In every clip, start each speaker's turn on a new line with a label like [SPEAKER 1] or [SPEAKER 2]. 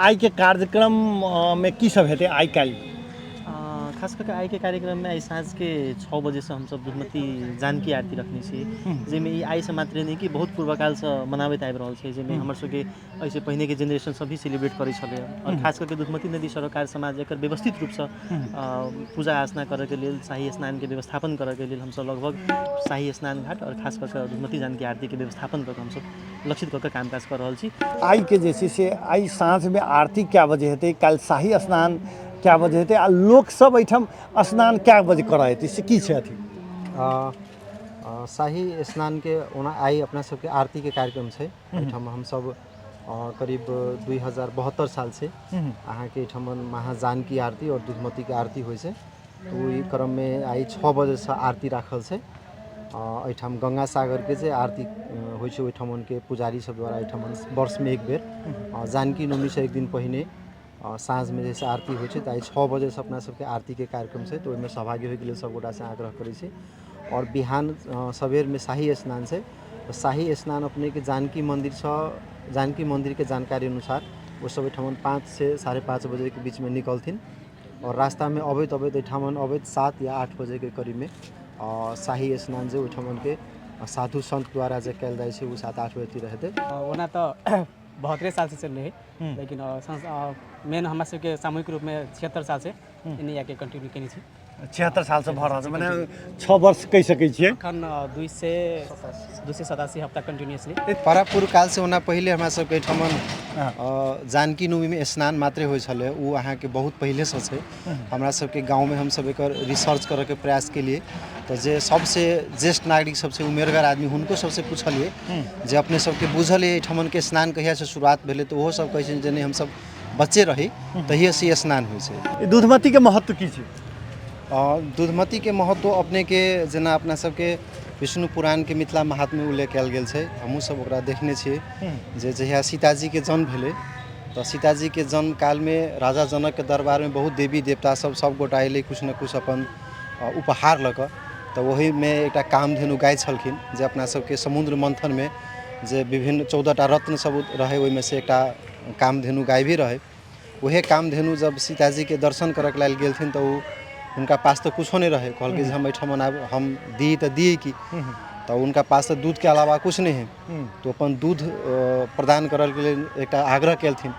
[SPEAKER 1] आइके कार्यक्रममे की सब हेतै आइ काल्हि?
[SPEAKER 2] खास कऽ के आइके कार्यक्रममे आइ साँझके 6 बजेसँ हमसब दुधमती जानकी आरती रखने छी, जाहिमे ई आइसँ मात्रे नहि कि बहुत पूर्वकालसँ मनाबैत आबि रहल छै, जाहिमे हमर सबके एहिसँ पहिनेके जेनरेशन सब भी सेलिब्रेट करै छलै। आओर खास कऽ के दुधमती नदी सरोकार समाज एकर व्यवस्थित रूपसँ पूजा अर्चना करैके लेल, शाही स्नानके व्यवस्थापन करैके लेल हमसब लगभग शाही स्नान घाट आओर खास कऽ के दुधमती जानकी आरतीके व्यवस्थापन कऽ के हमसब लक्षित कऽ के काम काज कऽ रहल छी।
[SPEAKER 1] आइके जे छै से आइ साँझमे आरती कए बजे हेतै, काल्हि शाही स्नान कए बजे हेतै आ लोकसब एहिठाम स्नान कए बजे करऽ एतै, से की छै अथी?
[SPEAKER 3] शाही स्नानके ओना आइ अपना सबके आरतीके कार्यक्रम छै। एहिठाम हमसब करीब 2072 सालसँ अहाँके एहिठाम महा जानकी आरती आओर दूधमतीके आरती होइ छै। तऽ ओहि क्रममे आइ 6 बजेसँ आरती राखल छै। एहिठाम गंगा सागरके जे आरती होइ छै ओहिठामके पुजारी सब द्वारा एहिठाम वर्षमे एक बेर जानकी नवमीसँ एक दिन पहिने साँझमे जे छै आरती होइ छै। तऽ आइ 6 बजेसँ अपना सबके आरतीके कार्यक्रम छै, तऽ ओहिमे सहभागी होइके लेल सब गोटासँ आग्रह करै छी। आओर बिहान सबेरमे शाही स्नान छै। तऽ शाही स्नान अपनेके जानकी मन्दिरसँ, जानकी मन्दिरके जानकारी अनुसार ओसब एहिठाम 5 से 5:30 बजेके बीचमे निकलथिन आओर रास्तामे अबैत अबैत एहिठाम अबैत 7 या 8 बजेके करीबमे शाही स्नान जे ओहिठामके साधु सन्त द्वारा जे कयल जाइ छै ओ 7-8 बजेतिर हेतै।
[SPEAKER 4] ओना तऽ 72 सालसँ चलि रहै, लेकिन मेन हमरा सबके सामूहिक रूपमे 76 सालसँ एने आके कंटिन्यू केने छी।
[SPEAKER 1] 76 सालसँ भऽ रहल छै, मने 6 वर्ष कहि सकै छियै।
[SPEAKER 4] एखन 287 हफ्ता कंटिन्यूसली।
[SPEAKER 3] परापूर्व कालसँ ओना पहिले हमरा सबके एहिठाम जानकी नवमीमे स्नान मात्रे होइ छलै, ओ अहाँके बहुत पहिलेसँ छै। हमरा सबके गाँवमे हमसब एकर रिसर्च करऽके प्रयास केलियै तऽ जे सबसँ ज्येष्ठ नागरिक सब छै, उमेरगर आदमी, हुनको सबसँ पुछलियै जे अपने सबके बुझल अइ एहिठामके स्नान कहियासँ शुरुआत भेलै, तऽ ओहो सब कहै छै जे नहि, हमसब बच्चे रही तहिएसँ ई स्नान होइ छै।
[SPEAKER 1] ई दूधमतीके महत्व की छै?
[SPEAKER 3] दूधमतीके महत्व अपनेके जेना अपना सबके विष्णु पुराणके मिथिला महात्म्य उल्लेख कयल गेल छै, हमहूँ सब ओकरा देखने छियै जे जहिया सीताजीके जन्म भेलै तऽ सीताजीके जन्म कालमे राजा जनकके दरबारमे बहुत देवी देवता सब सब गोटा अयलै किछु ने किछु अपन उपहार लऽ कऽ। तऽ ओहिमे एकटा कामधेनु गाय छलखिन जे अपना सबके समुद्र मन्थनमे जे विभिन्न 14टा रत्न सब रहै ओहिमे से एकटा कामधेनु गाय भी रहै। उहे कामधेनु जब सीताजीके दर्शन करऽके लेल गेलथिन तऽ ओ हुनका पास तऽ कुछो नहि रहै, कहलकै जे हम एहिठाम आब हम दी तऽ दियै की, तऽ हुनका पास तऽ दूधके अलावा किछु नहि हइ, तऽ ओ अपन दूध प्रदान करऽके लेल एकटा आग्रह केलथिन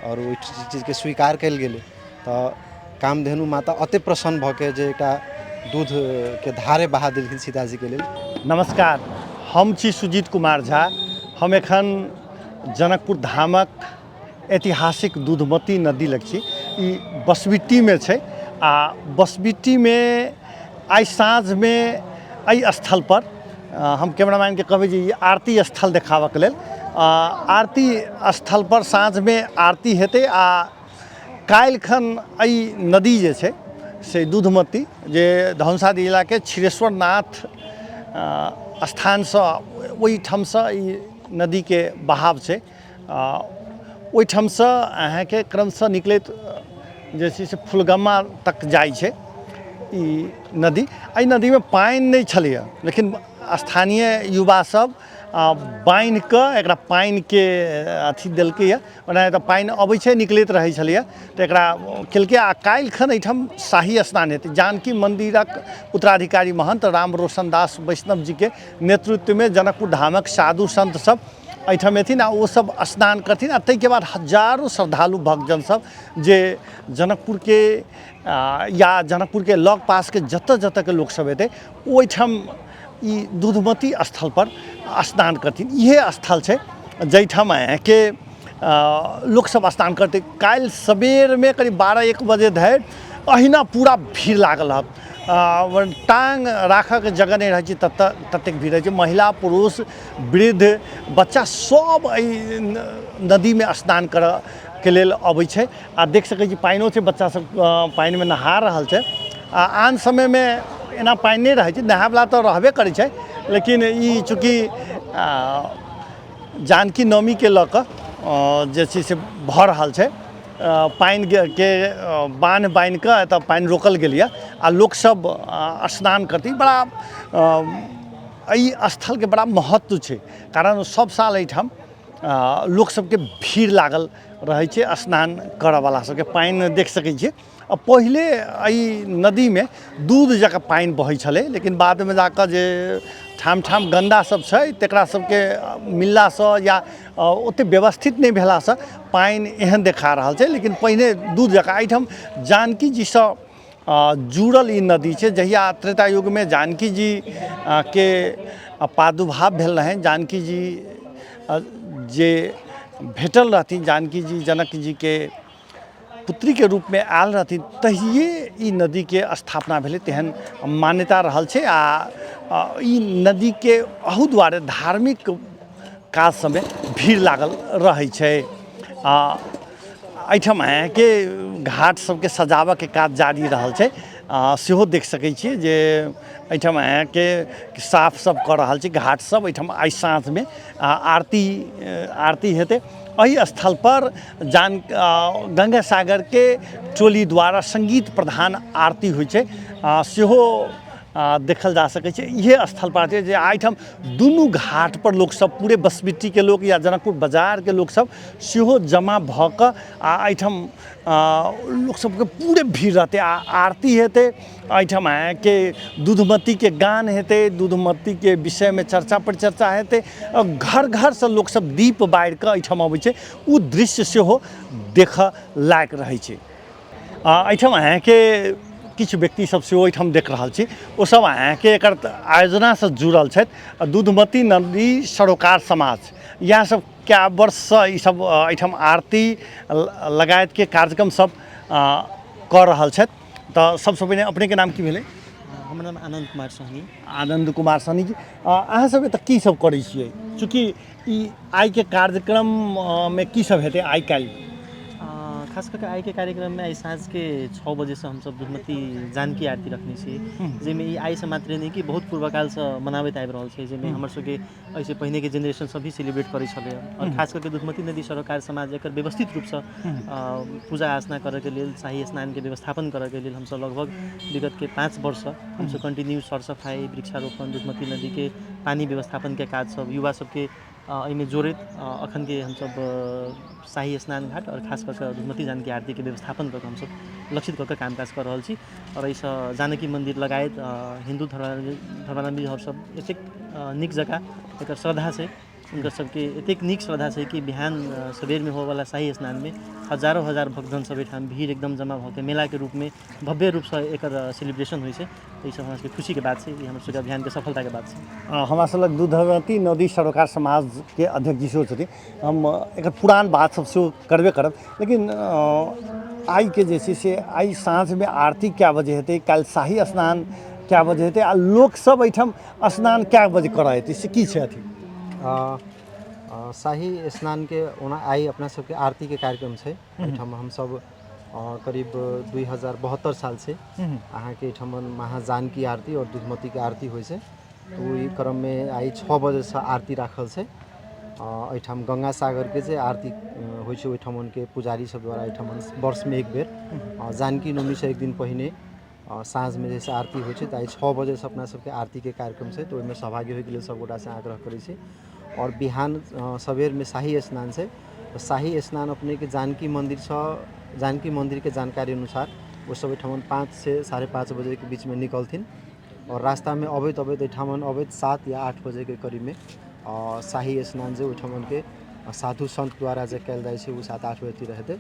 [SPEAKER 3] आओर ओहि चीजके स्वीकार कयल गेलै। तऽ कामधेनु माता अते प्रसन्न भऽ के जे एकटा दूधके धारे बहा देलखिन सीताजीके लेल।
[SPEAKER 1] नमस्कार, हम छी सुजीत कुमार झा। हम एखन जनकपुर धामक ऐतिहासिक दूधमती नदी लग छी। ई बसबिट्टीमे छै आ बसबिट्टीमे आइ साँझमे एहि स्थलपर हम कैमरामैनके कहबै जे ई आरती स्थल देखाबऽके लेल, आरती स्थलपर साँझमे आरती हेतै आ काल्हिखन एहि नदी जे छै से दूधमती जे धनुषा जिलाके क्षीरेश्वरनाथ स्थानसँ ओहिठामसँ ई नदीके बहाव छै, ओहिठामसँ अहाँके क्रमशः निकलैत जे छै से फुलगम्मा तक जाइ छै ई नदी। एहि नदीमे पानि नहि छलैए, लेकिन स्थानीय युवा सब बान्हि कऽ एकरा पानिके अथी देलकैए। ओना एतऽ पानि अबै छै, निकलैत रहै छलैए, तऽ एकरा केलकै। आ काल्हिखन एहिठाम शाही स्नान हेतै। जानकी मन्दिरक उत्तराधिकारी महन्त राम रोशन दास वैष्णव जीके नेतृत्वमे जनकपुर धामक साधु सन्त सब एहिठाम एथिन आ ओ सब स्नान करथिन आ ताहिके बाद हजारो श्रद्धालु भक्तजन सब जे जनकपुरके या जनकपुरके लग पासके जतऽ जतऽके लोकसब एतै ओहिठाम ई दूधमती स्थलपर स्नान करथिन। इएह स्थल छै जाहिठाम अहाँके लोकसब स्नान करतै। काल्हि सबेरमे करीब 12-1 बजे धरि अहिना पूरा भीड़ लागल रहत, टाँग राखऽके जगह नहि रहै छै ततऽ ततेक भीड़ रहै छै। महिला पुरुष वृद्ध बच्चा सब एहि नदीमे स्नान करऽके लेल अबै छै आ देख सकै छी पानिओ छै, बच्चा सब पानिमे नहा रहल छै। आ आन समयमे एना पानि नहि रहै छै, नहायवला तऽ रहबे करै छै, लेकिन ई चूँकि जानकी नवमीके लऽ कऽ जे छै से भऽ रहल छै, पानिके बान्ह बान्हि कऽ एतऽ पानि रोकल गेल यऽ आ लोकसब स्नान करतै। बड़ा एहि स्थलके बड़ा महत्व छै, कारण सब साल एहिठाम लोक सबके भीड़ लागल रहै छै। स्नान करऽवला सबके पानि देख सकै छियै। आ पहिले एहि नदीमे दूध जकाँ पानि बहै छलै, लेकिन बादमे जाकऽ जे ठाम ठाम गन्दा सब छै तकरा सबके मिललासँ या ओते व्यवस्थित नहि भेलासँ पानि एहन देखा रहल छै, लेकिन पहिने दूध जकाँ। एहिठाम जानकी जीसँ जुड़ल ई नदी छै। जहिया त्रेता युगमे जानकी जी के प्रादुर्भाव भेल रहनि, जानकी जी जे भेटल रहथिन, जानकी जी जनक जीके पुत्रीके रूपमे आयल रहथिन, तहिए ई नदीके स्थापना भेलै, तेहन मान्यता रहल छै। आ ई नदीके अहू दुआरे धार्मिक काज सबमे भीड़ लागल रहै छै। आ एहिठाम अहाँके घाट सबके सजाबऽके काज जारी रहल छै, सेहो देख सकै छियै जे एहिठाम अहाँके साफ सब कऽ रहल छै घाट सब। एहिठाम आइ साँझमे आरती आरती हेतै। एहि स्थलपर जान गंगा सागरके टोली द्वारा सङ्गीत प्रधान आरती होइ छै, सेहो देखल जा सकै छै। इहे स्थलपर छै जे एहिठाम दुनू घाटपर लोकसब, पूरे बसबिट्टीके लोक या जनकपुर बाजारके लोकसब सेहो जमा भऽ कऽ आ एहिठाम लोकसबके पूरे भीड़ रहतै आ आरती हेतै। एहिठाम अहाँके दूधमतीके गान हेतै, दूधमतीके विषयमे चर्चा परिचर्चा हेतै। घर घरसँ लोकसब दीप बारिकऽ एहिठाम अबै छै, ओ दृश्य सेहो देखऽ लायक रहै छै। एहिठाम अहाँके किछु व्यक्ति सब सेहो एहिठाम देख रहल छी, ओसब अहाँके एकर आयोजनासँ जुड़ल छथि। दूधमती नदी सरोकार समाज इएह सब कए वर्षसँ ईसब एहिठाम आरती लगायतके कार्यक्रम सब कऽ रहल छथि। तऽ सबसँ पहिने अपनेके नाम की भेलै?
[SPEAKER 2] हमर नाम आनन्द कुमार सहनी।
[SPEAKER 1] आनन्द कुमार सहनी जी, अहाँ सब एतऽ की सब करै छियै? चूँकि ई आइके कार्यक्रममे की सब हेतै आइ काल्हि?
[SPEAKER 2] खास कऽ के आइके कार्यक्रममे आइ साँझके 6 बजेसँ हमसब दूधमती जानकी आरती रखने छी, जाहिमे ई आइसँ मात्रे नहि कि बहुत पूर्वकालसँ मनाबैत आबि रहल छै, जाहिमे हमर सबके एहिसँ पहिनेके जेनरेशन सब भी सेलिब्रेट करै छलै। आओर खास कऽ के दूधमती नदी सरोकार समाज एकर व्यवस्थित रूपसँ पूजा अर्चना करैके लेल, शाही स्नानके व्यवस्थापन करैके लेल हमसब लगभग विगतके 5 वर्षसँ हमसब कन्टिन्यू सरसफाइ, वृक्षारोपण, दूधमती नदीके पानि व्यवस्थापनके काज सब युवा सबके एहिमे जोड़ैत अखनके हमसब शाही स्नान घाट आओर खास कऽ कऽ दूधमती जानकी आरतीके व्यवस्थापन कऽ कऽ हमसब लक्षित कऽ कऽ काम काज कऽ रहल छी। आओर एहिसँ जानकी मन्दिर लगायत हिन्दू धर्मावलम्बी सब एतेक नीक जकाँ एकर श्रद्धा छै, हुनकर सबके एतेक नीक श्रद्धा छै कि बिहान सबेरमे होबऽवला शाही स्नानमे हजारो हजार भक्तजन सब एहिठाम भीड़ एकदम जमा भऽ के मेलाके रूपमे भव्य रूपसँ एकर सेलिब्रेशन होइ छै। तऽ ईसब हमरा सबके खुशीके बात छै, ई हमर सबके अभियानके सफलताके बात छै।
[SPEAKER 1] हमरा सब लग दूधवती नदी सरोकार समाजके अध्यक्ष जी सेहो छथिन। हम एकर पुरान बात सब सेहो करबे करब, लेकिन आइके जे छै से आइ साँझमे आरती कए बजे हेतै, काल्हि शाही स्नान कए बजे हेतै आ लोकसब एहिठाम स्नान कए बजे करऽ एतै, से की छै अथी?
[SPEAKER 3] शाही स्नानके ओना आइ अपना सबके आरतीके कार्यक्रम छै। एहिठाम हमसब करीब 2072 सालसँ अहाँके एहिठाम महा जानकी आरती आओर दूधमतीके आरती होइ छै। तऽ ओहि क्रममे आइ 6 बजेसँ आरती राखल छै। एहिठाम गंगा सागरके जे आरती होइ छै ओहिठामके पुजारी सब द्वारा एहिठाम वर्षमे एक बेर जानकी नवमीसँ एक दिन पहिने साँझमे जे छै आरती होइ छै। तऽ आइ 6 बजेसँ अपना सबके आरतीके कार्यक्रम छै, तऽ ओहिमे सहभागी होइके लेल सब गोटासँ आग्रह करै छी। आओर बिहान सबेरमे शाही स्नान छै। तऽ शाही स्नान अपनेके जानकी मन्दिरसँ, जानकी मन्दिरके जानकारी अनुसार ओसब एहिठाम 5 से 5:30 बजेके बीचमे निकलथिन आओर रास्तामे अबैत अबैत एहिठाम अबैत 7 या 8 बजेके करीबमे शाही स्नान जे ओहिठामके साधु सन्त द्वारा जे कयल जाइ छै ओ 7-8 बजेतिर हेतै।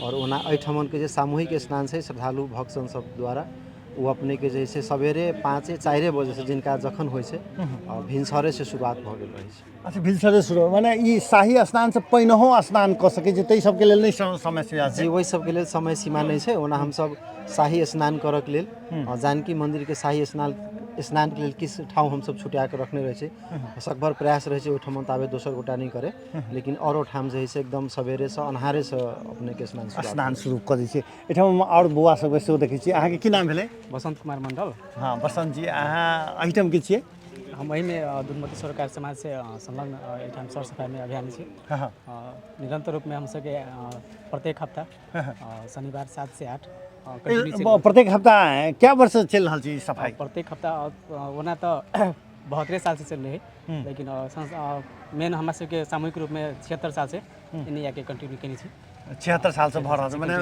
[SPEAKER 3] आओर ओना एहिठामके जे सामूहिक स्नान छै श्रद्धालु भक्तजन सब द्वारा ओ अपनेके जे छै सवेरे 5 4 बजेसँ जिनका जखन होइ छै भिनसरेसँ शुरुआत भऽ गेल रहै छै।
[SPEAKER 1] अच्छा, भिनसरे शुरू, मने ई शाही स्नानसँ पहिनहो स्नान कऽ सकै छै, ताहि सबके लेल नहि समय सीमा
[SPEAKER 3] छै? जी, ओहि सबके लेल समय सीमा नहि छै। ओना हमसब शाही स्नान करऽके लेल जानकी मन्दिरके शाही स्नानके लेल किछु ठाउँ हमसब छुटाके रखने रहै छी। सकभर प्रयास रहै छै ओहिठाम ताबे दोसर गोटा नहि करे, लेकिन औरो ठाम जे है से एकदम सवेरेसँ अन्हारेसँ अपनेके
[SPEAKER 1] स्नान शुरू कऽ दै छै। एहिठाम हम आओर बौआ सबके सेहो देखै छी। अहाँके की नाम भेलै?
[SPEAKER 4] बसन्त कुमार मण्डल।
[SPEAKER 1] हँ बसन्त जी, अहाँ एहिठाम के छियै?
[SPEAKER 4] हम एहिमे दूधमती सरोकार समाजसँ संलग्न एहिठाम सर सफाइमे अभियानी छी। निरन्तर रूपमे हम सबके प्रत्येक हप्ता शनिवार 7 से 8
[SPEAKER 1] प्रत्येक हप्ता कए वर्षसँ चलि रहल छै ई सफाइ?
[SPEAKER 4] प्रत्येक हप्ता ओना तऽ 72 सालसँ चलि रहै, लेकिन मेन हमरा सबके सामूहिक रूपमे 76 सालसँ एने आके कंटिन्यू केने छी।
[SPEAKER 1] 76 सालसँ भऽ रहल छै, मने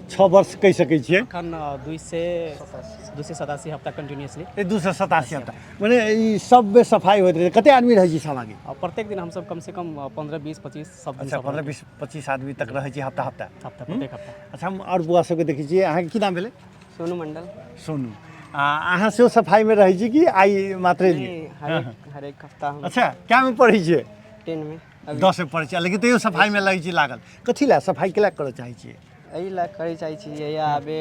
[SPEAKER 1] 6 वर्ष कहि सकै छियै।
[SPEAKER 4] एखन 287 हफ्ता कंटिन्यूसली।
[SPEAKER 1] 287 हफ्ता, मने ई सब बेर सफाइ होइत रहै। कते आदमी रहै छी सब आगे?
[SPEAKER 4] प्रत्येक दिन हमसब कम से कम 15, 20, 25 सब दिन।
[SPEAKER 1] अच्छा, 15, 20, 25 आदमी तक रहै छी हफ्ता हफ्ता?
[SPEAKER 4] हफ्ता, प्रत्येक हफ्ता।
[SPEAKER 1] अच्छा, हम आओर बौआ सबके देखै छियै। अहाँके की नाम भेलै?
[SPEAKER 5] सोनू मंडल।
[SPEAKER 1] सोनू, आ अहाँ सेहो सफाइमे रहै छी कि आइ मात्रे एलियै?
[SPEAKER 5] नहीं, हरेक हरेक हफ्ता हम।
[SPEAKER 1] अच्छा, कएमे पढ़ै छियै?
[SPEAKER 5] 10 में अभी।
[SPEAKER 1] 10 मे पढ़ै छियै, लेकिन तैयो सफाइमे लगै छी लागल। कथी लए सफाइ केला करऽ चाहै छियै?
[SPEAKER 5] एहि लए करै चाहै छी जे आबे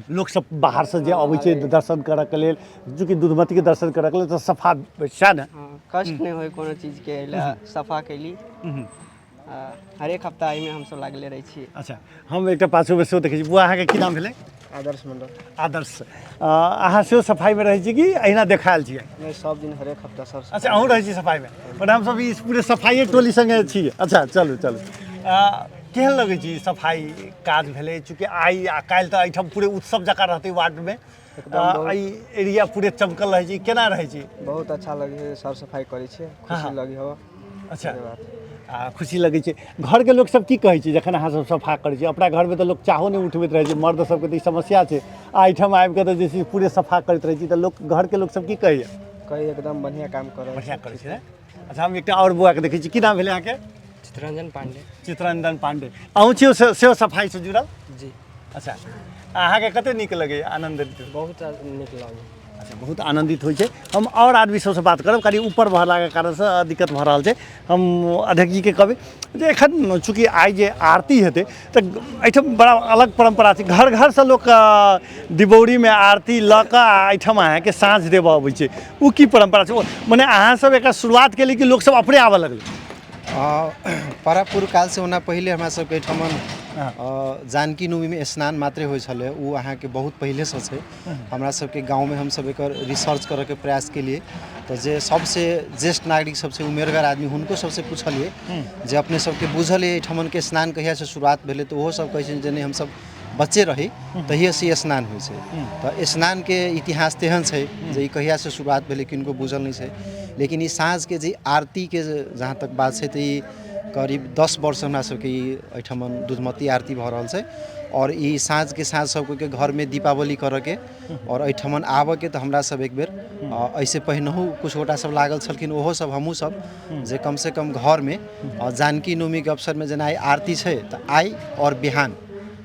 [SPEAKER 1] लोक सब बाहरसँ जे अबै छै दर्शन करऽके लेल, चूँकि दूधमतीके दर्शन करऽके लेल, तऽ सफा सएह ने?
[SPEAKER 5] हँ, कष्ट नहि होइ कोनो चीजके, एहि लए सफा कैली। आ हरेक हफ्ता एहिमे हमसब लागले रहै छी।
[SPEAKER 1] अच्छा, हम एकटा पाछूमे सेहो देखै छी। बुआ, अहाँके की नाम भेलै?
[SPEAKER 6] आदर्श मंडल।
[SPEAKER 1] आदर्श, अहाँ सेहो सफाइमे रहै छी कि अहिना देखायल छियै?
[SPEAKER 6] नहि, सब दिन हरेक हफ्ता सर।
[SPEAKER 1] अच्छा, अहूँ रहै छी सफाइमे? पर हमसब ई पूरे सफाइए टोली सङ्गे छी। अच्छा, चलू चलू। केहन लगै छै ई सफाइ काज भेलै? चूँकि आइ आ काल्हि तऽ एहिठाम पूरे उत्सव जकाँ रहतै वार्डमे, एहि एरिया पूरे चमकल रहै छै। केना रहै छै?
[SPEAKER 6] बहुत अच्छा लगै छै, सर सफाइ करै छियै, खुशी लगै हवा।
[SPEAKER 1] अच्छा, आ खुशी लगै छै। घरके लोकसब की कहै छै जखन अहाँ सब सफा करै छी? अपना घरमे तऽ लोक चाहो नहि उठबैत रहै छै, मर्द सबके तऽ ई समस्या छै। आ एहिठाम आबिकऽ तऽ जे छै पूरे सफा करैत रहै छी, तऽ लोक घरके लोकसब की कहैए?
[SPEAKER 6] कहै एकदम बढ़िआँ काम करै।
[SPEAKER 1] बढ़िआँ करै छै ने? अच्छा, हम एकटा आओर बौआके देखै छी। की नाम भेलै अहाँके?
[SPEAKER 5] चित्ररंजन पांडे।
[SPEAKER 1] चित्ररंजन पांडे, अहूँ छियै सेहो सफाइसँ जुड़ल?
[SPEAKER 5] जी।
[SPEAKER 1] अच्छा, अहाँके कते नीक लगैए, आनन्दित?
[SPEAKER 5] बहुत नीक लागल।
[SPEAKER 1] अच्छा, बहुत आनन्दित होइ छै। हम आओर आदमी सबसँ बात करब, कनि ऊपर भरलाके कारणसँ दिक्कत भऽ रहल छै। हम अध्यक्ष जीके कहबै जे एखन चूँकि आइ जे आरती हेतै तऽ एहिठाम बड़ा अलग परम्परा छै। घर घरसँ लोक दिबौरीमे आरती लऽ कऽ आ एहिठाम अहाँके साँझ देबऽ अबै छै। ओ की परम्परा छै? ओ मने अहाँसब एकर शुरुआत केली कि लोकसब अपने आबऽ लगलै?
[SPEAKER 3] परापूर्व कालसँ ओना पहिले हमरा सबके एहिठमन जानकी नवमीमे स्नान मात्रे होइ छलै, ओ अहाँके बहुत पहिलेसँ छै। हमरा सबके गाँवमे हमसब एकर रिसर्च करऽके प्रयास केलियै तऽ जे सबसँ ज्येष्ठ नागरिक सबसँ उमेरगर आदमी, हुनको सबसँ पुछलियै जे अपने सबके बुझल अइ एहिठमनके स्नान कहियासँ शुरुआत भेलै? तऽ ओहो सब कहै छै जे नहि, हमसब बच्चे रही तहिएसँ ई स्नान होइ छै। तऽ स्नानके इतिहास तेहन छै जे ई कहियासँ शुरुआत भेलै किनको बुझल नहि छै। लेकिन ई साँझके जे आरतीके जहाँ तक बात छै, तऽ ई करीब 10 वर्ष हमरा सबके ई एहिठमन दूधमती आरती भऽ रहल छै। आओर ई साँझके साँझ सब कोइके घरमे दीपावली करऽके आओर एहिठमन आबऽके। तऽ हमरा सब एक बेर एहिसँ पहिनहु किछु गोटा सब लागल छलखिन, ओहो सब हमहूँ सब, जे कमसँ कम घरमे जानकी नवमीके अवसरमे जेना आइ आरती छै, तऽ आइ आओर बिहान,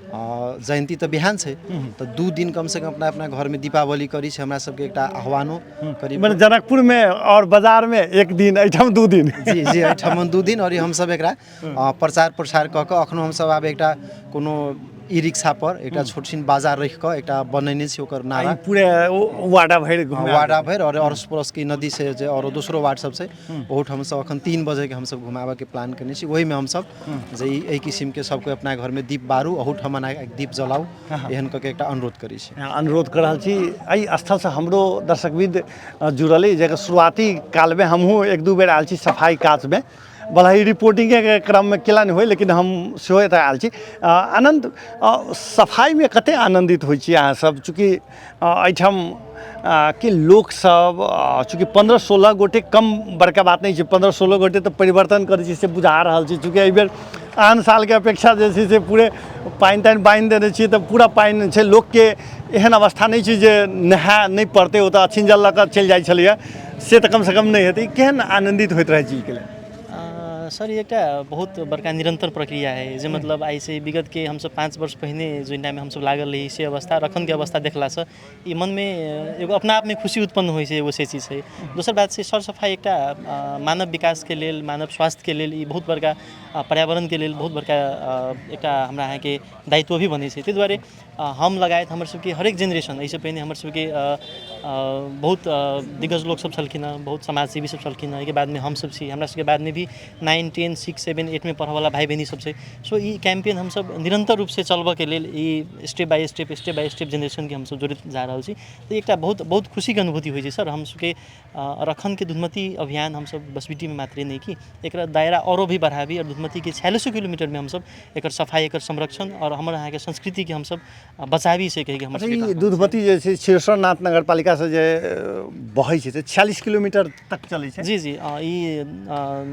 [SPEAKER 3] जयन्ती तऽ बिहान छै, तऽ 2 दिन कमसँ कम अपना अपना घरमे दीपावली करै छै। हमरा सबके एकटा आह्वानो करीब
[SPEAKER 1] मने जनकपुरमे आओर बाजारमे एक दिन, एहिठाम 2 दिन।
[SPEAKER 3] जी जी, एहिठाम 2 दिन। आओर ई हमसब एकरा प्रचार प्रसार कऽ कऽ अखनो हमसब आब एकटा कोनो ई रिक्शा पर एकटा छोट छिन बाजार राखि कऽ एकटा बनेने छी, ओकर नारा
[SPEAKER 1] ई पूरे वाडा भरि घुमा।
[SPEAKER 3] वाडा भरि आओर अड़ोस पड़ोसके नदी से जे आओर दोसरो वार्ड सब छै, ओहूठाम हमसब अखन 3 बजेके हमसब घुमाबऽके प्लान केने छी। ओहिमे हमसब जे ई एहि किसिमके सबके अपना घरमे दीप बारू, अहूठाम दीप जलाउ, एहन कऽ के एकटा अनुरोध करै छी।
[SPEAKER 1] अनुरोध कऽ रहल छी। एहि स्थलसँ हमरो दर्शकवृन्द जुड़ल अइ, जकर शुरुआती कालमे हमहूँ एक दू बेर आयल छी सफाइ काजमे। भले ही रिपोर्टिंगेके क्रममे केला नहि होइ, लेकिन हम सेहो एतऽ आयल छी। आनन्द, सफाइमे कते आनन्दित होइ छी अहाँसब? चूँकि एहिठाम के लोकसब, चूँकि 15 16 गोटे कम बड़का बात नहि छै, 15 16 गोटे तऽ परिवर्तन करै छै से बुझा रहल छै। चूँकि एहिबेर आन सालके अपेक्षा जे छै से पूरे पानि तानि बान्हि देने छियै, तऽ पूरा पानि छै। लोकके एहन अवस्था नहि छै जे नहाय नहि पड़तै। ओतऽ अछिञ्जल लऽ कऽ चलि जाइ छलैए, से तऽ कमसँ कम नहि हेतै। केहन आनन्दित होइत रहै छी एहिके लेल?
[SPEAKER 2] सर, ई एकटा बहुत बड़का निरन्तर प्रक्रिया है, जे मतलब आइसँ विगतके हमसब 5 वर्ष पहिने जो टाइममे हमसब लागल रही से अवस्था आओर अखनके अवस्था देखलासँ ई मनमे एगो अपना आपमे खुशी उत्पन्न होइ छै, एगो से चीज छै। दोसर बात छै, सर सफाइ एकटा मानव विकासके लेल, मानव स्वास्थ्यके लेल ई बहुत बड़का, पर्यावरणके लेल बहुत बड़का एकटा हमरा अहाँके दायित्व भी बनै छै। ताहि दुआरे हम लगायत हमर सबके हरेक जेनरेशन, एहिसँ पहिने हमर सबके बहुत दिग्गज लोकसब छलखिन हँ, बहुत समाजसेवी सब छलखिन हँ, एहिके बादमे हमसब छी, हमरा सबके बादमे भी 9, 10, 6, 7, 8मे पढ़ऽवला भाइ बहिनी सब छै। सो ई कैम्पेन हमसब निरन्तर रूपसँ चलबऽके लेल ई step by step, step by step जेनरेशनके हमसब जोड़ैत जा रहल छी। तऽ एकटा बहुत बहुत खुशीके अनुभूति होइ छै सर हमसबके। आओर अखनके दूधमती अभियान हमसब बसबिट्टीमे मात्रे नहि कि एकरा दायरा आओरो भी बढ़ाबी आओर दूधमतीके 46 किलोमीटरमे हमसब एकर सफाइ, एकर संरक्षण आओर हमर अहाँके संस्कृतिके हमसब बचाबी, से कहिके हमर
[SPEAKER 1] अच्छा, ई दूधमती जे छै क्षीरेश्वरनाथ नगरपालिका नगरपालिकासँ जे बहै छै से 46 किलोमीटर तक चलै छै।
[SPEAKER 2] जी जी, ई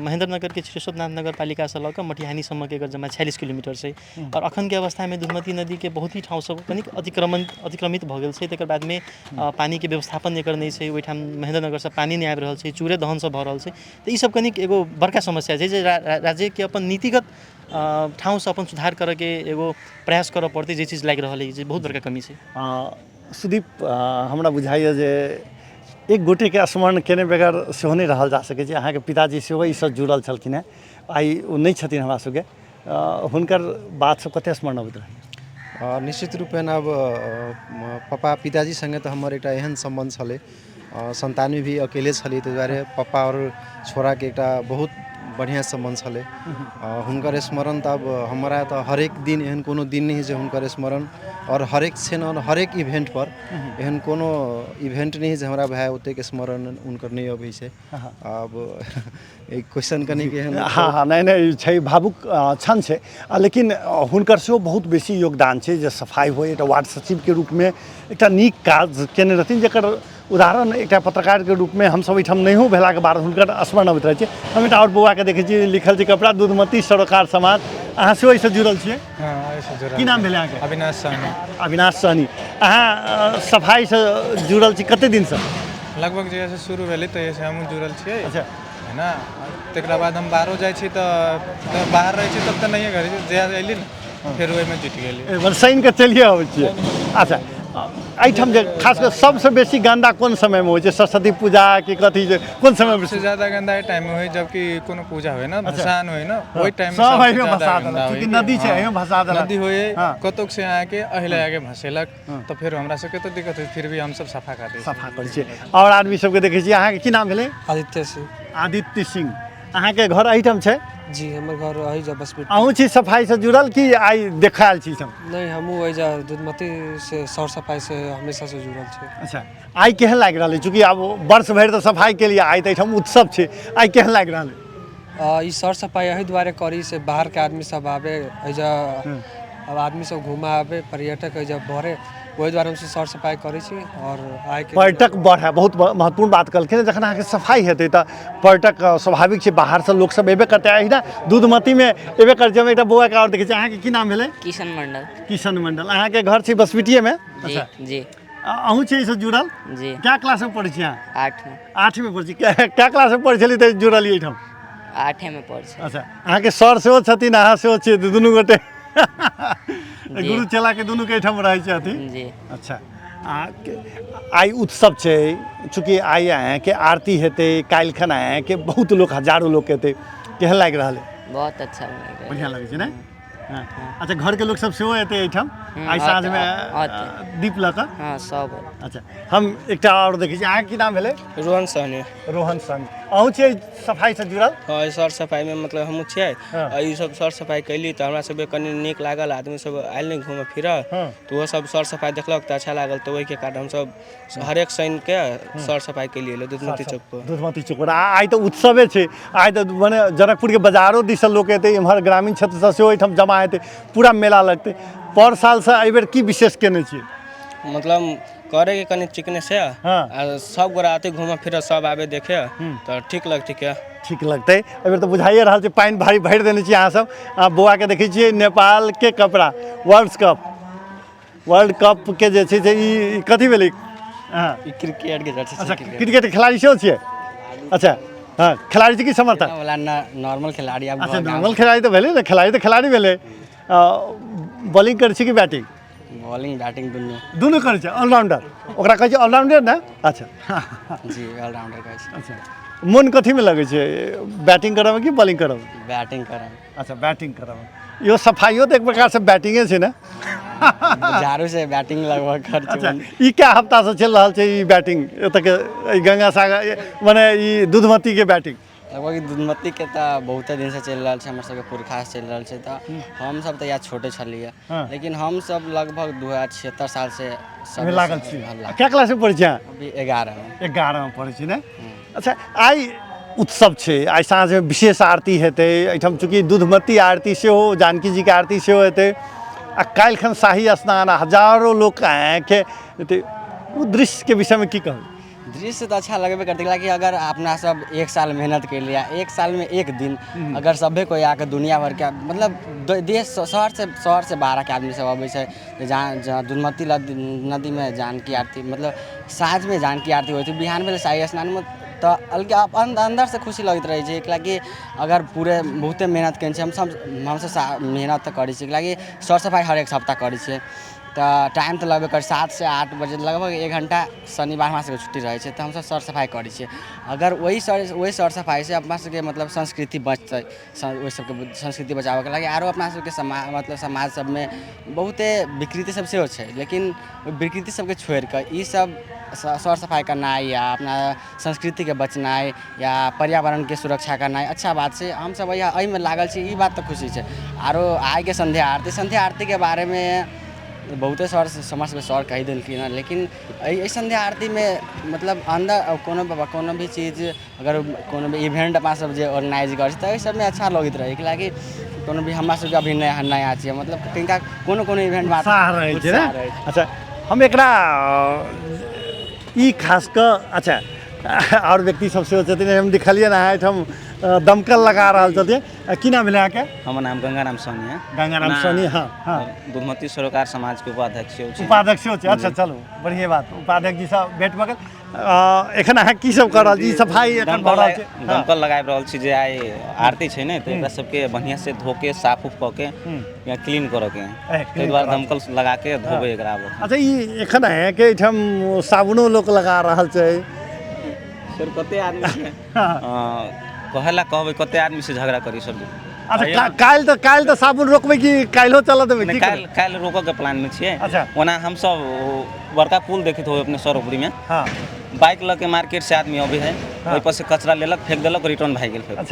[SPEAKER 2] महेंद्र नगरके क्षीरेश्वरनाथ नगरपालिकासँ लऽ कऽ मटिहानीसम्मके एकर जमा 46 किलोमीटर छै। आओर अखनके अवस्थामे दूधमती नदीके बहुत ही ठाउँ सब कनिक अतिक्रमित भऽ गेल छै। तकर बादमे पानीके व्यवस्थापन एकर नहि छै, ओहिठाम महेंद्र नगरसँ पानी नहि आबि रहल छै, चूरे दहन सब भऽ रहल छै। तऽ ई सब कनिक एगो बड़का समस्या छै जे राज्यके अपन नीतिगत ठाउँसँ अपन सुधार करऽके एगो प्रयास करऽ पड़तै, जे चीज लागि रहल अइ जे बहुत बड़का कमी छै।
[SPEAKER 1] सुदीप, हमरा बुझाइए जे एक गोटेके स्मरण केने बगैर सेहो नहि रहल जा सकै छै। अहाँके पिताजी सेहो एहिसँ जुड़ल छलखिन हेँ, आइ ओ नहि छथिन हमरा सबके, हुनकर बात सब कते स्मरण अबैत रहै?
[SPEAKER 3] निश्चित रूपेण आब पापा पिताजी सङ्गे तऽ हमर एकटा एहन सम्बन्ध छलै, सन्तानमे भी अकेले छलियै, ताहि दुआरे पप्पा आओर छोराके एकटा बहुत बढ़िआँ सम्बन्ध छलै। हुनकर स्मरण तऽ आब हमरा तऽ हरेक दिन, एहन कोनो दिन नहि हइ जे हुनकर स्मरण आओर हरेक क्षण आओर हरेक इवेंटपर एहन कोनो इवेंट नहि हइ जे हमरा भाय ओतेक स्मरण हुनकर नहि अबै छै। आब ई क्वेश्चन कनिक एहन।
[SPEAKER 1] हँ हँ, नहि नहि, छै, भावुक क्षण छै, लेकिन हुनकर सेहो बहुत बेसी योगदान छै जे सफाइ होइ। एकटा वार्ड सचिवके रूपमे एकटा नीक काज केने रहथिन, जकर उदाहरण एकटा पत्रकारके रूपमे हमसब एहिठाम नहियो भेलाके बाद हुनकर स्मरण अबैत रहै छै। हम एकटा आओर बौआके देखै छी, लिखल छै कपड़ा दूधमती सरोकार समाज, अहाँ सेहो एहिसँ जुड़ल छियै?
[SPEAKER 7] हँ, एहिसँ जुड़ल।
[SPEAKER 1] की नाम भेलै अहाँके?
[SPEAKER 7] अविनाश सहनी।
[SPEAKER 1] अविनाश सहनी, अहाँ सफाइसँ जुड़ल छी कते दिनसँ?
[SPEAKER 7] लगभग जहियासँ शुरू भेलै तहियासँ हमहूँ जुड़ल छियै।
[SPEAKER 1] अच्छा।
[SPEAKER 7] है ना, तकरा बाद हम बाहरो जाइ छी तऽ बाहर रहै छी तब तऽ नहिए करै छी, जहिया अयली ने फेर ओहिमे जुटि गेली।
[SPEAKER 1] शनिके चलिए अबै छियै। अच्छा, एहिठाम जे खास कऽ सबसँ बेसी गन्दा कोन समयमे होइ छै? सरस्वती पूजा कि कथी जे कोन समयमे?
[SPEAKER 7] सबसे ज्यादा गन्दा एहि टाइममे होइ जबकि कोनो पूजा होइ ने, भसान होइ ने, ओहि टाइममे
[SPEAKER 1] सब
[SPEAKER 7] सबसे
[SPEAKER 1] एहिमे
[SPEAKER 7] ज्यादा
[SPEAKER 1] भसा
[SPEAKER 7] गन्दा
[SPEAKER 1] देलक
[SPEAKER 7] होइ।
[SPEAKER 1] चूँकि नदी छै,
[SPEAKER 7] हँ,
[SPEAKER 1] एहिमे भसा देलक।
[SPEAKER 7] नदी होइ,
[SPEAKER 1] हँ।
[SPEAKER 7] कतौक से अहाँके अहिले आके भसेलक तऽ फेर हमरा सबके तऽ दिक्कत होइ, फिर भी हमसब सफा कर दै छी।
[SPEAKER 1] सफा करै छियै। आओर आदमी सबके देखै छियै। अहाँके की नाम भेलै?
[SPEAKER 8] आदित्य सिंह।
[SPEAKER 1] आदित्य सिंह, अहाँके घर एहिठाम छै?
[SPEAKER 8] जी, हमर घर एहिजा बसबिट्टी।
[SPEAKER 1] अहूँ छी सफाइसँ जुड़ल कि आइ देखऽ आयल छी सब?
[SPEAKER 8] नहि, हमहूँ एहिजा दूधमती से सर सफाइ से हमेशा से जुड़ल छी।
[SPEAKER 1] अच्छा, आइ केहन लागि रहल अइ? चूँकि आब वर्ष भरि तऽ सफाइ केलियै, आइ तऽ एहिठाम उत्सव छै, आइ केहन लागि रहल अइ?
[SPEAKER 8] ई सर सफाइ एहि दुआरे करी से बाहरके आदमी सब आबे एहिजा, अब आदमी सब घूमऽ आबे, पर्यटक एहिजा बढ़े, ओहि दुआरे हमसब सर सफाइ करै छी। आओर आइके
[SPEAKER 1] पर्यटक बढ़ै, बहुत महत्वपूर्ण बात कहलखिन। जखन अहाँके सफाइ हेतै तऽ पर्यटक स्वाभाविक छै बाहरसँ लोकसब एबे करतै, एहिना दूधमतीमे एबे करै छै। हम एकटा बौआके आओर देखै छी। अहाँके की नाम भेलै?
[SPEAKER 9] किशन मंडल।
[SPEAKER 1] किशन मंडल, अहाँके घर छै बसबिटिएमे?
[SPEAKER 9] जी जी।
[SPEAKER 1] अहूँ छी एहिसँ जुड़ल?
[SPEAKER 9] जी।
[SPEAKER 1] क्या क्लासमे पढ़ै छी अहाँ?
[SPEAKER 9] 8 में।
[SPEAKER 1] 8में पढ़ै छी। क्या क्लासमे पढ़ै छलियै तऽ जुड़लियै एहिठाम?
[SPEAKER 9] 8 में पढ़ै छी।
[SPEAKER 1] अच्छा, अहाँके सर सेहो छथिन, अहाँ सेहो छियै, दुनू गोटे गुरु चेलाके दुनूके एहिठाम रहै छै अथी।
[SPEAKER 9] जी।
[SPEAKER 1] अच्छा, आइ उत्सव छै, चूँकि आइ अहाँके आरती हेतै, काल्हि खन अहाँके बहुत लोक, हजारो लोक हेतै, केहन लागि रहल है?
[SPEAKER 9] बहुत अच्छा लागि रहल।
[SPEAKER 1] बढ़िआँ लगै छै ने? हँ। अच्छा, घरके लोक सब सेहो एतै एहिठाम आइ साँझमे दीप लऽ कऽ?
[SPEAKER 9] हँ, सब।
[SPEAKER 1] अच्छा, हम एकटा आओर देखै छी। अहाँके की नाम भेलै?
[SPEAKER 6] रोहन सहनी।
[SPEAKER 1] रोहन सहनी, अहूँ छियै सफाइसँ जुड़ल?
[SPEAKER 6] हँ, सर सफाइमे मतलब हमहूँ छियै। आ ई सब सर सफाइ कैली तऽ हमरा सबके कनि नीक लागल, आदमी सब आयल ने घूमऽ फिरऽ तऽ ओहो सब सर सफाइ देखलक तऽ अच्छा लागल, तऽ ओहिके कारण हमसब हरेक शनिके सर सफाइ केलियै दूधमती चौक पर।
[SPEAKER 1] दूधमती चौक पर। आइ तऽ उत्सवे छै, आइ तऽ मने जनकपुरके बाजारो दिससँ लोक एतै, एम्हर ग्रामीण क्षेत्रसँ सेहो एहिठाम जमा हेतै, पूरा मेला लगतै। पर सालसँ एहिबेर की विशेष केने छियै?
[SPEAKER 6] मतलब करैके कनि चिकने से आ सब गोरा आते घूमऽ फिरऽ, सब आबे देखे तऽ ठीक लगतै के।
[SPEAKER 1] ठीक लगतै। एहिबेर तऽ बुझाइए रहल छै पानि भारी भरि देने छियै अहाँसब। आ बौआके देखै छियै नेपालके कपड़ा, वर्ल्ड कपके जे छै से ई कथी भेलै? हँ,
[SPEAKER 5] ई क्रिकेट के जर्सी छै।
[SPEAKER 1] अच्छा, क्रिकेट खेलाड़ी सेहो छियै? अच्छा, हँ, खेलाड़ी छी कि समर्थक?
[SPEAKER 5] वाला नॉर्मल खिलाड़ी आब।
[SPEAKER 1] अच्छा, नॉर्मल खेलाड़ी तऽ भेलै ने, खेलाड़ी तऽ खेलाड़ी भेलै। बॉलिंग करै छी कि बैटिंग?
[SPEAKER 5] बॉलिंग बैटिंग दुनू।
[SPEAKER 1] दुनू करै छै, ऑलराउंडर ओकरा कहै छै, ऑलराउंडर ने? अच्छा
[SPEAKER 5] जी, ऑलराउंडर कहै छै।
[SPEAKER 1] अच्छा, मोन कथीमे लगै छै, बैटिंग करऽमे कि बॉलिंग करऽमे?
[SPEAKER 5] बैटिंग करऽमे।
[SPEAKER 1] अच्छा, बैटिंग करऽमे। इहो सफाइयो तऽ एक प्रकारसँ बैटिंगे छै ने?
[SPEAKER 5] झाड़ू से बैटिंग लगभग कर।
[SPEAKER 1] अच्छा, ई कए हफ्तासँ चलि रहल छै ई बैटिंग एतऽके, ई गंगा सागर मने ई दूधमतीके बैटिंग?
[SPEAKER 5] लगभग दूधमतीके तऽ बहुते दिनसँ चलि रहल छै, हमर सबके पुरखासँ चलि रहल छै, तऽ हमसब तऽ इएह छोटे छलियै, लेकिन हमसब लगभग 2076 सालसँ
[SPEAKER 1] एहिमे लागल छी। कए क्लासमे पढ़ै छी अहाँ?
[SPEAKER 5] अभी 11मे।
[SPEAKER 1] 11मे पढ़ै छी ने? अच्छा, आइ उत्सव छै, आइ साँझमे विशेष आरती हेतै एहिठाम, चूँकि दूधमती आरती सेहो, जानकी जीके आरती सेहो हेतै, आ काल्हिखन शाही स्नान, हजारो लोक अहाँके हेतै। ओ दृश्यके विषयमे की कहबै?
[SPEAKER 5] दृश्य तऽ अच्छा लगबे करतै, कि अगर अपना सब एक साल मेहनत कर लिया, एक साल में एक दिन अगर सभे कोइ आके दुनिया भरके मतलब देश शहर से बाहरके आदमी सब अबै छै, जहाँ जहाँ दुधमती नदीमे जानकी आरती, मतलब साँझमे जानकी आरती होइ छै, बिहान भेलै शाही स्नानमे, तऽ अलगे अपन अन्दरसँ खुशी लगैत रहै छै। कैलाकि अगर पूरे बहुते मेहनत केने छै हमसब, हमसब मेहनत तऽ करै छियै, कैलाकि सर सफाइ हरेक सप्ताह करै छियै, तऽ टाइम तऽ लगबे करै। 7 से 8 बजे लगभग एक घण्टा शनिवार हमरा सबके छुट्टी रहै छै, तऽ हमसब सर सफाइ करै छियै। अगर ओहि सर सफाइसँ अपना सबके मतलब संस्कृति बचतै, ओहि सबके संस्कृति बचाबऽके लागि आरो अपना सबके समाज, मतलब समाज सबमे बहुते विकृति सब सेहो छै, लेकिन ओहि विकृति सबके छोड़िकऽ ई सब सर सफाइ करनाइ या अपना संस्कृतिके बचनाइ या पर्यावरणके सुरक्षा करनाइ अच्छा बात छै। हमसब एहिमे लागल छी, ई बात तऽ खुशी छै। आरो आइके सन्ध्या आरती, सन्ध्या आरतीके बारेमे बहुते सर, हमर सबके सर कहि देलखिन हँ, लेकिन एहि सन्ध्या आरतीमे मतलब अन्दर कोनो कोनो भी चीज, अगर कोनो भी इवेंट अपना सब जे ऑर्गेनाइज करै छी, तऽ एहि सबमे अच्छा लगैत रहै, कैलाकि कोनो भी हमरा सबके अभी नया नया छियै, मतलब तिनका कोनो कोनो इवेंट
[SPEAKER 1] उत्साह रहै छै
[SPEAKER 5] उत्साह
[SPEAKER 1] ने।
[SPEAKER 5] रहै छै।
[SPEAKER 1] अच्छा, हम एकरा ई खास कऽ, अच्छा, आओर व्यक्ति सब सेहो छथिन, हम देखलियै अहाँ एहिठाम दमकल लगा रहल छथिन। की नाम भेलै अहाँके?
[SPEAKER 10] हमर नाम गंगाराम सोनी है।
[SPEAKER 1] गंगाराम सोनी, हाँ हाँ।
[SPEAKER 10] दुधमती सरोकार समाज के उपाध्यक्ष सेहो छी।
[SPEAKER 1] उपाध्यक्ष सेहो छै। अच्छा, चलू, बढ़िएँ बात। उपाध्यक्ष जी सँ भेंट भऽ गेल। एखन अहाँ की सब कऽ रहल छी? ई सफाइ एखन भऽ रहल छै?
[SPEAKER 10] दमकल लगाबि रहल छी, जे आइ आरती छै ने, तऽ एकरा सबके बढ़िआँ से धो के, साफ उफ कऽ के या क्लीन करऽ के, ताहि दुआरे दमकल लगा के धोबै एकरा आब।
[SPEAKER 1] अच्छा, ई एखन अहाँके एहिठाम साबुनो लोक लगा रहल छै।
[SPEAKER 10] सर, कते आदमी छै, कहै ला कहबै, कते आदमी से झगड़ा करी सर।
[SPEAKER 1] अच्छा, काल्हि तऽ साबुन रोकबै कि काल्हिो चलऽ देबै?
[SPEAKER 10] नहि।
[SPEAKER 1] की?
[SPEAKER 10] काल्हि, काल्हि रोकऽ के प्लान में छियै। ओना हमसब ओ बड़का पुल देखैत होबै अपने सरोपरी में, बाइक लऽ के मार्केट से आदमी अबै है, ओहि पर से कचरा लेलक, फेंक देलक, रिटर्न भए गेल फेर।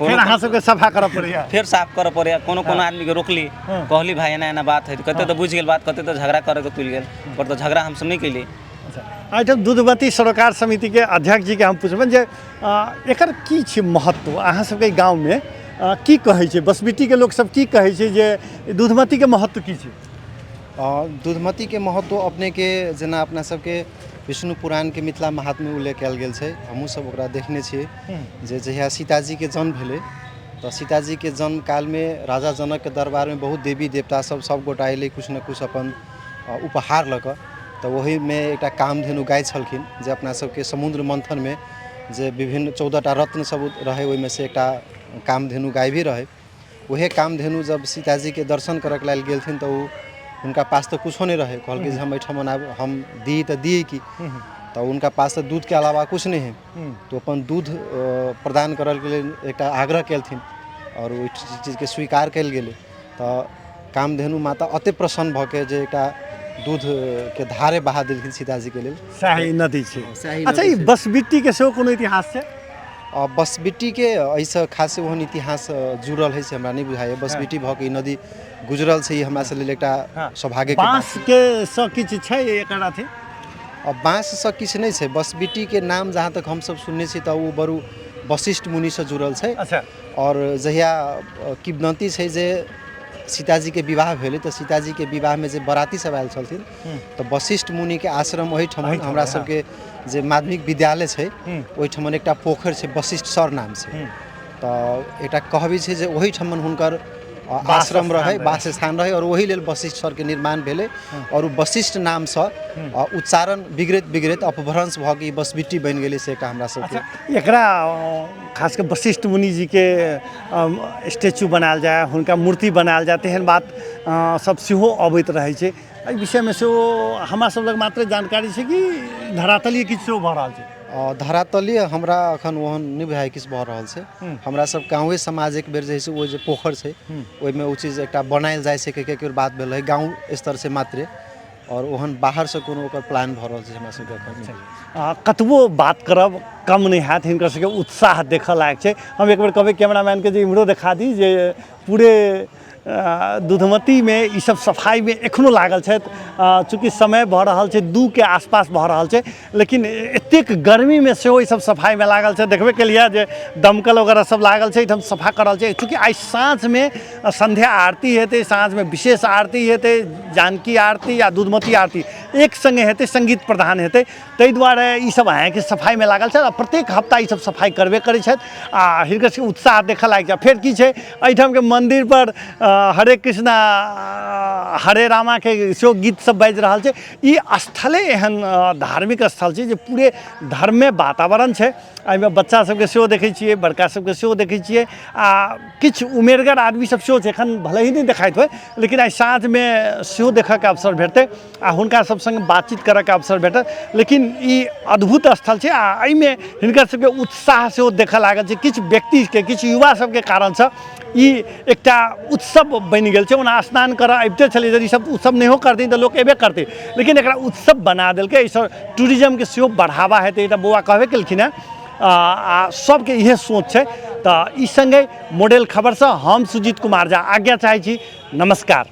[SPEAKER 1] फेर अहाँ सबके सफा करऽ पड़ैया?
[SPEAKER 10] फेर साफ करऽ पड़ैया। कोनो कोनो आदमी के रोकली, कहली, भाई, एना एना बात है, तऽ कते तऽ बुझि गेल बात, कते तऽ झगड़ा करे के तुलि गेल, पर तऽ झगड़ा हमसब नहि केली।
[SPEAKER 1] एहिठाम दूधवती सरोकार समितिके अध्यक्ष जीके हम पुछबनि जे एकर की छै महत्व अहाँ सबके गाँवमे? की कहै छै बसबिट्टीके लोकसब, की कहै छै जे दूधमतीके महत्व की छै?
[SPEAKER 3] दूधमतीके महत्व अपनेके जेना अपना सबके विष्णु पुराणके मिथिला महात्म्य उल्लेख कयल गेल छै, हमहूँसब ओकरा देखने छियै जे जहिया सीताजीके जन्म भेलै, तऽ सीताजीके जन्म कालमे राजा जनकके दरबारमे बहुत देवी देवता सब सब गोटा अयलै, किछु ने किछु अपन उपहार लऽ कऽ। तऽ ओहिमे एकटा कामधेनु गाय छलखिन, जे अपना सबके समुद्र मन्थनमे जे विभिन्न 14टा रत्न सब रहै, ओहिमे से एकटा कामधेनु गाय भी रहै। उहे कामधेनु जब सीताजीके दर्शन करऽके लेल गेलथिन, तऽ ओ हुनका पास तऽ कुछो नहि रहै। कहलकै जे हम एहिठाम आब हम दी तऽ दी की? तऽ हुनका पास तऽ दूधके अलावा कुछ नहि है, तऽ ओ अपन दूध प्रदान करऽके लेल एकटा आग्रह केलथिन आओर ओहि चीजके स्वीकार कयल गेलै। तऽ कामधेनु माता अते प्रसन्न भऽ के जे एकटा दूधके धारे बहा देलखिन सीताजीके लेल।
[SPEAKER 1] सएह ई नदी छै।
[SPEAKER 3] सएह ई
[SPEAKER 1] अच्छा,
[SPEAKER 3] नदी
[SPEAKER 1] ई
[SPEAKER 3] छै।
[SPEAKER 1] बसबिट्टीके सेहो कोनो इतिहास छै?
[SPEAKER 3] बसबिट्टीके एहिसँ खास ओहन इतिहास जुड़ल है से हमरा नहि बुझाइए। बसबिट्टी भऽ के ई नदी गुजरल छै, ई हमरा सब लेल एकटा सौभाग्यके बात।
[SPEAKER 1] बाँसके सँ किछु छै एकर अथी?
[SPEAKER 3] बाँससँ किछु नहि छै। बसबिट्टीके नाम जहाँ तक हमसब सुनने छी, तऽ ओ बड़ू वशिष्ठ मुनिसँ जुड़ल छै। आओर जहिया किंवदन्ती छै जे सीताजीके विवाह भेलै, तऽ सीताजीके विवाहमे जे बराती सब आयल छलथिन, तऽ वशिष्ठ मुनिके आश्रम ओहिठाम हमरा सबके जे माध्यमिक विद्यालय छै, ओहिठाम एकटा पोखरि छै वशिष्ठ सर नाम से, तऽ एकटा कहबी छै जे ओहिठाम हुनकर आश्रम रहै, वास स्थान रहै, आओर ओहि लेल वशिष्ठ सरके निर्माण भेलै। आओर ओ वशिष्ठ नामसँ उच्चारण बिगड़ैत बिगड़ैत अपभ्रंश भऽ के ई बसबिट्टी बनि गेलै, से एकटा हमरा सबके।
[SPEAKER 1] एकरा खास कऽ वशिष्ठ मुनि जीके स्टेचू बनायल जाय, हुनका मूर्ति बनायल जाय, तेहन बात सब सेहो अबैत रहै छै। एहि विषयमे सेहो हमरा सब लग मात्र जानकारी छै कि धरातलीय किछु सेहो भऽ रहल छै?
[SPEAKER 3] धरातलीय हमरा एखन ओहन नहि बुझाइ किछु भऽ रहल छै। हमरा सब गाँवे समाज एक बेर जे है से ओ जे पोखरि छै, ओहिमे ओ चीज एकटा बनायल जाइ छै कहिके एक बेर बात भेल रहै गाँव स्तर से मात्रे, आओर ओहन बाहरसँ कोनो ओकर प्लान भऽ रहल छै हमरा सबके एखन नहि।
[SPEAKER 1] कतबो बात करब कम नहि हैत। हिनकर सबके उत्साह देखऽ लायक छै। हम एक बेर कहबै कैमरामैनके जे इम्हरो देखा दी जे पूरे दूधमतीमे ई सब सफाइमे एखनो लागल छथि। चूँकि समय भऽ रहल छै 2के आसपास भऽ रहल छै, लेकिन एतेक गर्मीमे सेहो ई सब सफाइमे लागल छै। देखबे केलियै जे दमकल वगैरह सब लागल छै, एहिठाम सफा कऽ रहल छै। चूँकि आइ साँझमे संध्या आरती हेतै, साँझमे विशेष आरती हेतै, जानकी आरती आ दूधमती आरती। एक सङ्गे हेतै, सङ्गीत प्रधान हेतै। ताहि दुआरे ईसब अहाँके सफाइमे लागल छथि आ प्रत्येक हफ्ता ईसब सफाइ करबे करै छथि आ हिनकर सबके उत्साह देखऽ लायक छै। फेर की छै, एहिठामके मन्दिरपर हरे कृष्णा हरे रामाके सेहो गीत सब बाजि रहल छै। ई स्थले एहन धार्मिक स्थल छै जे पूरे धर्ममे वातावरण छै। एहिमे बच्चा सबके सेहो देखै छियै, बड़का सबके सेहो देखै छियै आ किछु उमेरगर आदमी सब सेहो छै। एखन भले ही नहि देखाइत होइ, लेकिन आइ साँझमे सेहो देखऽके अवसर भेटतै आ हुनका सब सङ्ग बातचीत करऽके अवसर भेटत। लेकिन ई अद्भुत स्थल छै आ एहिमे हिनकर सबके उत्साह सेहो देखऽ लागल छै। किछु व्यक्तिके, किछु युवा सबके कारणसँ ई एकटा उत्सव बनि गेल छै। ओना स्नान करऽ अबिते छलै, यदि सब उत्सव नहियो करथिन तऽ लोक अयबे करतै, लेकिन एकरा उत्सव बना देलकै। एहिसँ टूरिज्मके सेहो बढ़ावा हेतै, तऽ बौआ कहबे केलखिन हेँ आ सबके इएह सोच छै। तऽ ई सङ्गे मॉडल खबरसँ हम सुजीत कुमार झा आज्ञा चाहै छी। नमस्कार।